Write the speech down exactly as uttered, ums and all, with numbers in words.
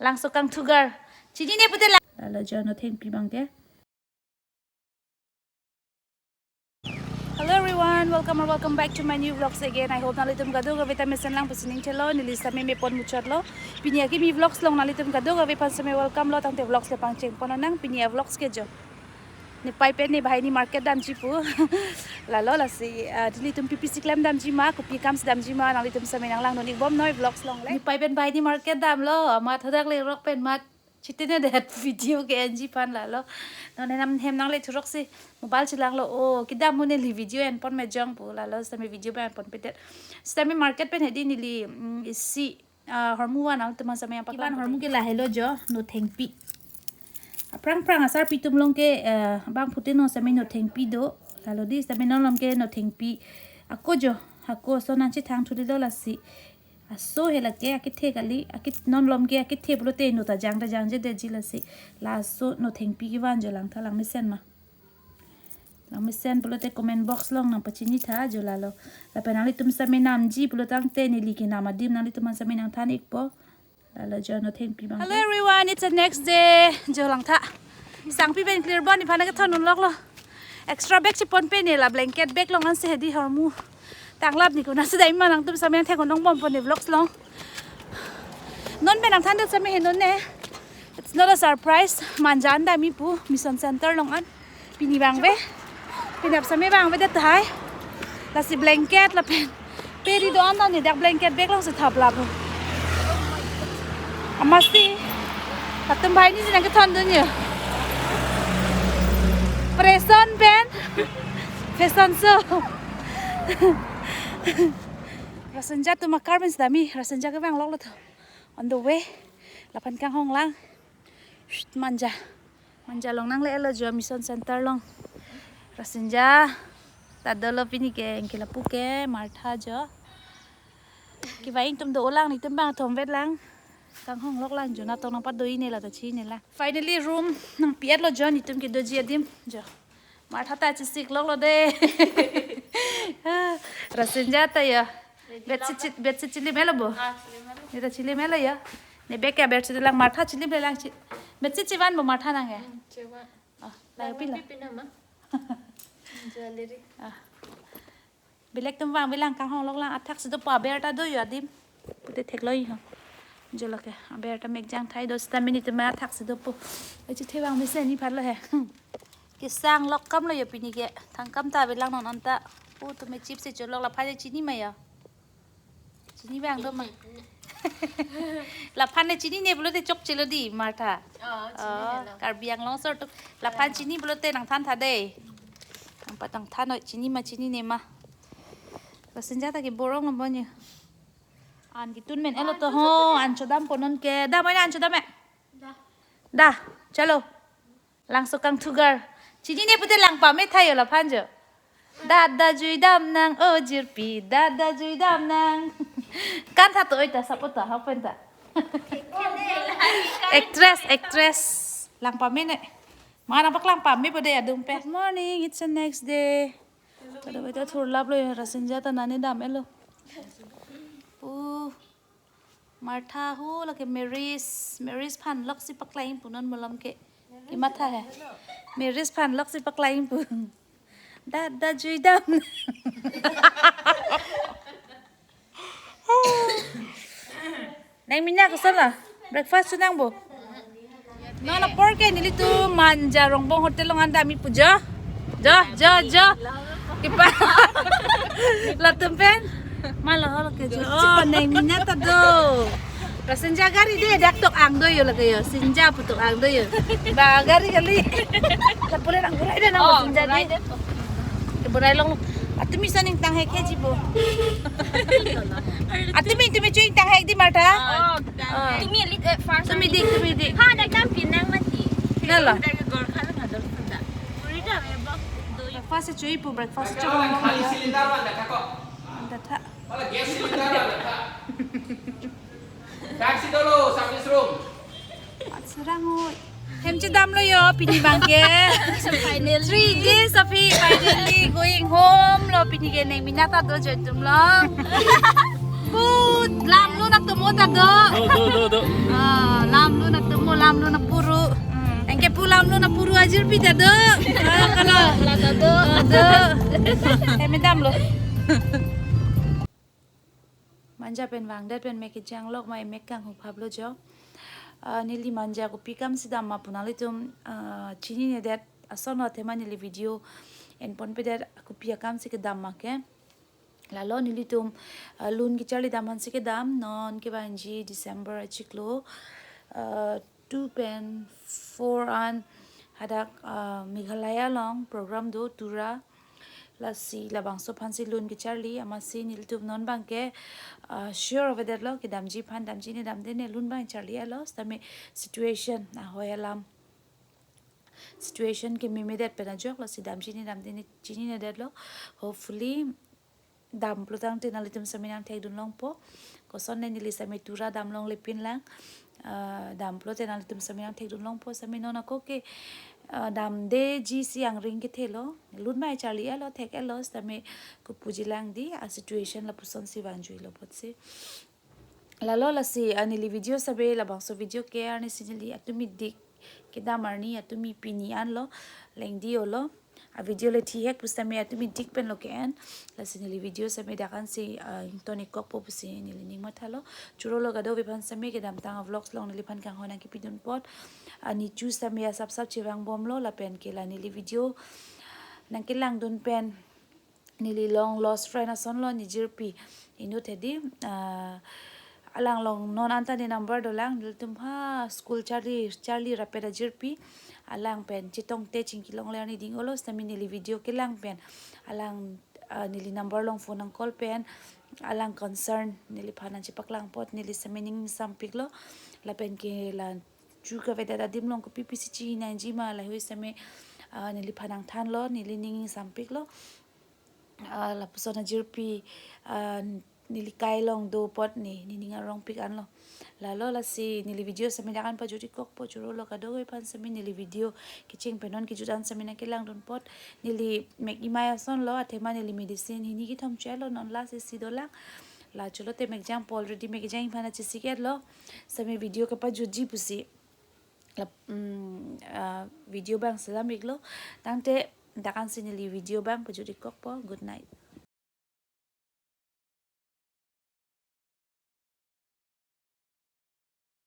Langso kangthugar. Chinine pute la. Lalo jo nothengpi abang ke. Hello everyone, welcome or welcome back to my new vlogs again. I hope nanglitum kadokave ta mesen lang pusi ning chelo, neli sitame mepon muchotlo. Pini akimi vlogs along nanglitum kadokave aphan sitame welcome lo, tangte vlogs le pangcheng ponnang, pini avlogs ke jo. Nepei pen ne banghini market damji pu. Lalo lasi, ah, nelitum pi pisi klem damji ma, kopi akam si damji ma, nanglitum sitame nanglangdun-ik bomnoi vlogs along le. Nepei pen banghini market damlo, amat hadak le rok pen mat. Chitene det video ke-enji aphan lalo. Non henam hem nangle thuroksi mobile chelanglo, o kedam mo neli video enpon mejong pu, lalo sitame video ba enponpedet. Sitame market pen hedi neli, mm, isi, ah, hormu van nangtum aphan sitame nangpaklang. Kivan hormu ke lahelo jo, nothengpi. Aphrang phrang asarpi atum along ke, eh, bang pute no sitame nothengpi do. Lalo di sitame non along ke nothengpi. Ako jo, ako ason nangchethang thulelo lasi. Aso he lake akethe kali, akit non along ke akethe pulote no ta jang ta jangjedetji lasi. Laso nothengpi kivan jo, langtha langmesen ma. Langmesen pulote comment box along nangpachini tha jo lalo. Lapen nanglitum sitame namji pulo tangte neli kenam adim nanglitum aphan sitame nangthan-ikpo. Lalo jo nothengpi abang. Hello everyone, it's the next day. Jo langtha. Sangpi pen clear bon iphan kethondunloklo. Extra bag chepon pe ne la blanket bag along ansi hedi hormu. Tanglap ni kuna sida ima nangtum sitame nangthek-un-ong bompo ne vlogs along. Non pen nangthandet sitame he non ne. It's not a surprise. Manja an damji pu Mission Center along an. Pini abang ave. Pini ap sitame abang avedet tahai. Lasi blanket lapen peri do-an ta ne dak blanket bag alongsi thap lapu. Amatsi. Latum banghini si nangkethondun jo. Preson pen. Fashion show. Rasinja atum akar pen si damji. Rasinja ke vangloklo tho. On the way. Laphan kanghong lang. Shh, Manja. Manja along nangle-etlo jo Mission Center along. Rasinja ta dolo pini ke, anke lapu ke Martha jo. Kevang atum do-olang, netum bang thomvet lang. Kanghonglok lang jo, natong nangpado-i ne la ta chi ne la. Finally room nangpi-etlo jo, netum kedoji adim jo. Martha ta chisikloklo de. Rasinja ta ya. Bedsheet chi-, bedsheet chilim-etlo bo. Ah, chilim-etlo. Ne ta chilim-etlo ya. Ne bag ke bedsheet lang, Martha chilim-le lang chi. Bedsheet chevan bo Martha nang ya. Hmm, chevan. Ah, la nang pila. Pi pina ma. Jewelry. Ah. Belek atum vangve lang, kanghonglok lang, athaksi dopo, aber ta do jo adim. Pute theklong-i ho. Jo lake, aber ta mekjang thai do, sitame netum athaksi dopo. Ai chithe vangve si nephanlo he. Kesang lok kamlo jo pini ke. Thang kam ta avelang non anta. O tumi chipsi cholok, laphan chini ma jo. Chini abang do ma. Laphan ne chinine pulote chokchelo di, Martha. Oh, chini. Oh, helo. Karbi Anglong asor atum. Laphan chini pulote nangthan tha de. Nangpathan tha noi, chini ma chinine ma. Rasinja ta ke borong lo bonye. An ketun men-etlo to ho, an chodampo non ke. Da, mai an chodam e. Da. Da, chalo. Langso kangthugar. Chinine pute lang pame tha jo laphan jo. Dada juidam nang, o jirpi, dada juidam nang. Kan tha to oi ta, support ta, hapen ta. Actress, actress. Lang pame ne. Mana pak lang pame pode adung pen. Good morning, it's the next day. Kada beta thurlaplo jo, Rasinja ta nani dam-etlo. Uh. Martha ho lake Mary's, Mary's aphan loksi paklang pu non malom ke. Kematha he. Mary's aphan loksi paklang pu. Dada juidam. Neng mina koson la? Breakfast chonang bo. Non apor ke nelitum Manja Rongbong Hotel along an damji pu jo. Jo, jo, jo. Kipa. Latum pen. Malo holo ke jo. Oh, neng mina ta do. Rasinja gari de dak tok ang do jo lake jo. Sinja pu tok ang do jo. Ba gari kali. Lapu le nang burai de nang. Oh, Sinja burai di. De to. Ke burai long. Atumi sa ning tanghek he ji bo. Atumi, tumi chu ingtanghek di Martha. Oh, oh. Tumi lit, eh, first. Tumi dik, tumi dik. Ha, dak dam pinang mati. Nalo. Dak Gorkha lang adol sunda. Puri dam e bo. Breakfast chu-i pu, breakfast chu-i pu. Khali cylinder van datha ko. Datha. Wala gas cylinder van datha. Taxi dolo, service room. Atsarang oi. Hem chedamlo jo, pini abang ke. Finally. Three days of he finally going home lo, pini ke neng mina ta do jo itum lo. Put lam lo Atomo ta do. Do, do, do, do. Ah, lamlun atomo, lamlun apuru. Anke pu lamlun apuru ajirpi ta do. Ah, kalo. La ta do. Ah, do. Eh, madam lo. Manja pen vangdet pen mek kejang lok ma, emek kanghu phaplo jo. Ah, neli manja kopi akam si dam ma pu nanglitum, ah, chininedet ason lo, athema neli video enponpedet kopi akam si kedam ma ke. Lalo nelitum, ah, lun kecharli dam aphan si kedam, non ke bangji December achiklo, ah, two pen four an hadak, ah, Meghalaya along program do Tura. Lasi labangso aphan si lun kecharli, amatsi nelitum non bang ke, ah, sure avedetlo, kedamji aphan damji ne damde ne, lun bang charli-etlo, sitame situation, ahoi alam situation ke memedet pen ajok, lasi damji ne damde ne chininedetlo. Hopefully, dam pulo tangte nanglitum sitame nangthekdun longpo. Kosonne neli sitame Tura dam longlepin lang. Ah, dam pulote nanglitum sitame nangthekdun longpo. Sitame non ako ke, ah, damdeji si angring kethelo. Lun bang charli-etlo, thek-etlo, sitame kopuji lang di, a situation lapuson si vangjuilo apotsi. Lalo lasi, ah, neli video sitame labangso video ke arni si neli atum idik kedam arni, atum ipini anlo, lengdi olo. A video le thihek pusitame atum idik penlo ke-en. Lasi neli video sitame dak an si, ah, ington-ik kokpo pusi neli ning mathalo. Churolo kadokave aphan sitame kedamtang a vlogs along neliphan kanghon nangkepidun apot, ah, nichu sitame asap sap chevangbomlo, lapen ke la neli video nangkelangdun pen neli long lost friend asonlo, nejirpi inut hedi, ah, alang along non anta ne number dolang, nelitum ha school charli, charli rapet ajirpi, alang pen chetongte chingki longle arni ding-olo, sitame neli video kelang pen alang, ah, neli number along phone nang call pen alang concern neliphan nangchepaklang apot neli sitame ning ingsampiklo, lapen ke la chu kavedet adim along kopi pisi chinangji ma, lahei sitame, ah, neliphan nangthanlo, neli ning ingsampiklo. Ah, lapuson ajirpi, ah, neli kai along do apot ne, nening arongpik anlo. Lalo lasi neli video sitame dak an pajut-ik kokpo, churolo kadokave aphan sitame neli video kecheng pen non kejut an sitame nangkelangdun apot. Neli mek imai asonlo, athema neli medicine hini kethom chelo, non last isi dolang. La cholo te mek jangpo, already mek jang iphan achesik-etlo. Sitame video kepajutji pusi la, mm, ah, video bang selam-iklo. Tangte dak an si neli video bang pajut-ik kokpo. Good night.